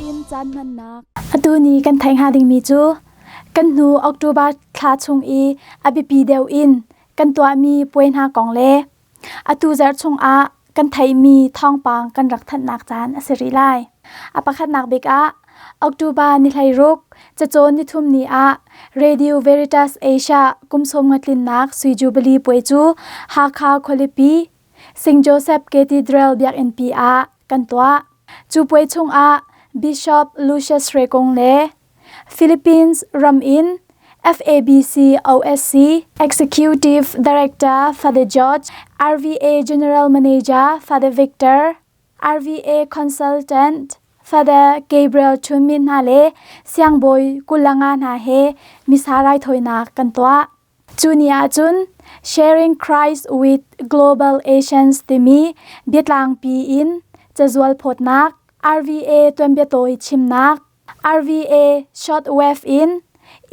in caan hmannak. Atu ni kan theih hnga dingmi cu kan hnu October thla chung i a biapi deuh in kan tuahmi puai hna kong le atu zarh chungah kan theihmi thawngpang kan rak thanhnak caan a si rih lai. A pakhatnak bik ah October ni 16 cacawn nithum ni ah Radio Veritas Asia kum sawmnga tlinnak Sui Jubilee puai cu Hakha khualipi St. Joseph Cathedral biakinnpi ah kan tuah. Cu puai chungah Bishop Lucius Hrekung le Philippines ram in FABC OSC Executive Director Father George, RVA General Manager Father Victor, RVA Consultant Father Gabriel Chunmin hna le siangbawi kulanga hna he misa raithawinak kan tuah. Cu ni ahcun Sharing Christ with Global Asians timi biatlangpi in cazual phawtnak, RVA tuanbiatawi chimnak, RVA shortwave in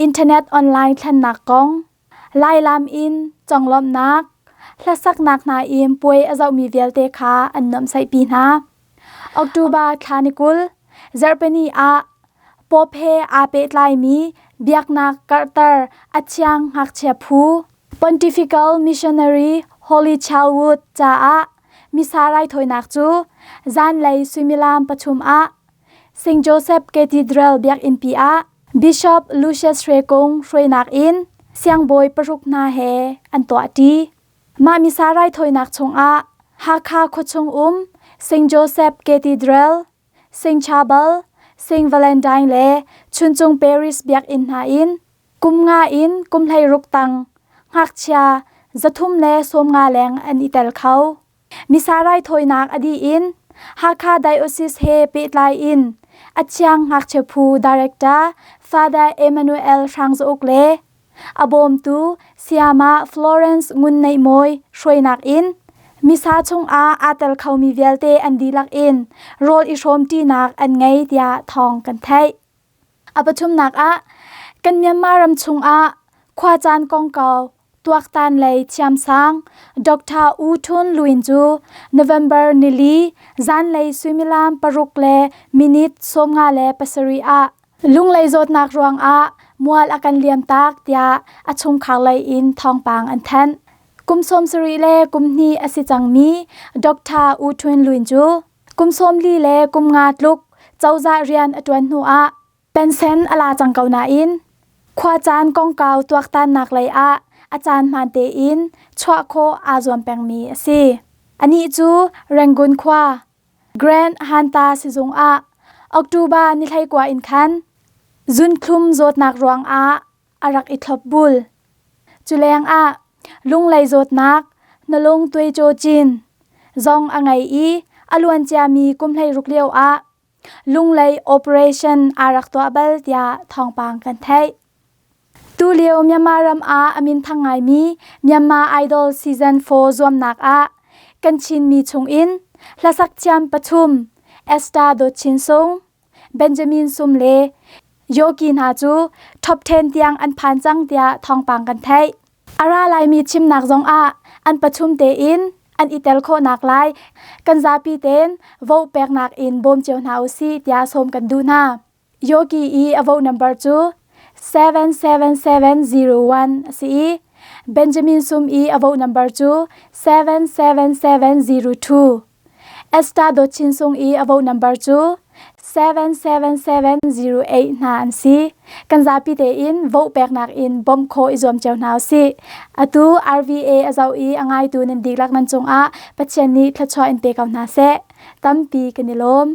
internet online thlennak kong, Lailam in conglawmhnak, hlasaknak hna in puai a zohmi vialte kha an nuamhsaihpi hna. October thla ni 20, zarhpini ah Pope he aa pehtlaimi biaknak karhter a thiang ngakchia phu Pontifical Missionary Holy Childhood caah Missa raithawinak cu zanlei suimilam pathum ah St. Joseph Cathedral biakinnpi ah Bishop Lucius Hrekung hruainak in siangbawi paruk hna he an tuahṭi. Mah Missa raithawinak chungah Hakha khuachung um St. Joseph Cathedral St. Chabal, St. Valentine le Chuncung Paris biakinn hna in kum nga in kum 16 tang ngakchia 350 leng an i tel kho. Missa raithawinak a dih in Hakha Diocese he pehtlai in a thiang ngakchia phu director Father Emmanuel Hrangzauk le A bawmtu Sayama Florence Ngun Neih Mawi hruainak in Missa chungah aa tel khomi vialte an dihlak in rawl i hrawmṭinak an ngei tiah thawng kan theih. A pathumnak ah kan Myanmar ram chungah khuacaan kongkau tuaktan lei thiamsang Dr. U Htun Lwin cu November nili zanlei suimilam 6 le minute 57 ah Lunglei zawtnak ruangah mual a kan liamtak tiah a chungkhar lei in thawngpang an thanh. Kum 70 le kum hnih a si cangmi Dr. U Htun Lwin cu kum 40 le kum nga tluk cozah rian a ṭuan hnuah pensen a la cang ko nain khuacaan kongkau tuaktannak lei ah a caan hmaan tein chuah khawh aa zuam pengmi a si. Anih cu Rangoon khua Grand Hanta sizung ah October ni 19 in khan zunthlum zawtnak ruangah a rak i thlopbul. Cu lengah lunglei zawtnak hnalung tuaicaw cin zong a ngei i a luanciami kum 16 lio ah lunglei operation aa rak tuah bal tiah thawngpang kan theih. Tulio Myanmar ram ah a minthang ngaimi Myanmar Idol Season 4 zuamnak ah kan Chinmi chungin hlasak thiam pathum Esther Dawt Chin Sung, Benjamin Sum le Yoki hna cu top 10 tiang an phan cang tiah thawngpang kan theih. A ra laimi chimnak zongah an pathum tein an i tel khawhnak lai kan zapi tein vote peknak in bawm cio hna usih tiah sawm kan duh hna. Yogi i a vote number cu 77701 a si i Benjamin Sum i a vote number cu 77702. Esther Dawt Chin Sung i a vote number cu 77708 hna an si. Kan zapi tein vote peknak in bawmh khawh i zuam cio hna usih. Atu RVA a zoh i a ngaitu nan dihlak nan cungah Pathian nih thluachuah in pe ko hna seh. Tampi kan i lawm.